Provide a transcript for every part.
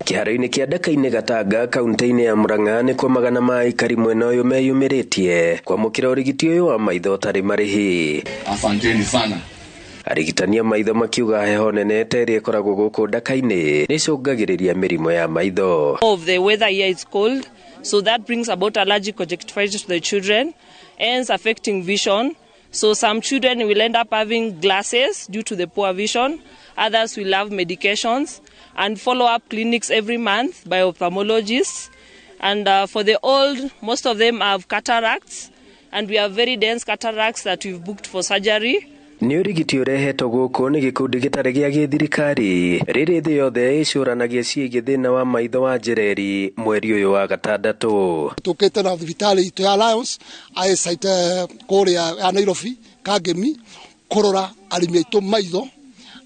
Kĩharo-inĩ kĩa Ndaka-inĩ Gatanga kaunti-inĩ ya Murang'a nĩkuo magana ma aikari mwena ũyũ meyumĩrĩtie kwamũkĩra ũrigiti ũyũ wa maitho ũtarĩ marĩhi. Asanteni sana. Arigitani a maitho makiuga heho nene ta ĩrĩa ĩkoragwo gũkũ Ndaka-inĩ nĩĩcũngagĩrĩria mĩrimũ ya maitho. Of the weather here is cold, so that brings about allergic conjunctivitis to the children, hence affecting vision. So some children will end up having glasses due to the poor vision, others will have medications and follow-up clinics every month by ophthalmologists. And for the old, most of them have cataracts, and we have very dense cataracts that we've booked for surgery. Nĩ ũrigiti ũrehetwo gũkũ nĩ gĩkundi gĩtarĩ gĩa gĩthirikari rĩrĩ thĩ yothe ĩcũranagia ciĩgiĩ thĩna wa maitho wa njereri mweri ũyũ wa gatandatũ. Tũkĩte na thibitarĩ itũ ya Lions Eyesight kũrĩa ya Nairobi Kangemi kũrora arĩmi aitũ maitho,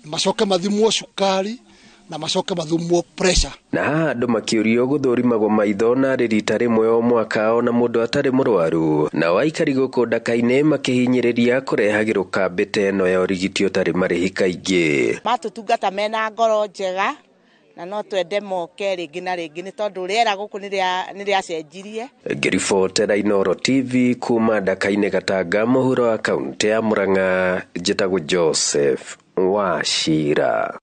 macoke mathimwo cukari na macoke mathimwo pressure. Na haha andũ makĩũrio gũthũrimagwo maitho narĩ rita rĩmwe o mwaka ona mũndũ atarĩ mũrwaru. Nao aikari gũkũ Ndaka-inĩ makĩhinyĩrĩria kũrehagĩrwo kambĩ ta ĩno ya ũrigiti ũtarĩ marĩhi kaingĩ. Matũtungata mena ngoro njega na no twende moke rĩngĩ na rĩngĩ nĩ tondũ rĩera gũkũ nĩ rĩacenjirie. Ngĩribotera Inooro TV kuma Ndaka-inĩ Gatanga mũhuro wa kaũntĩ ya Murang'a, njĩtagwo Joseph Wachira.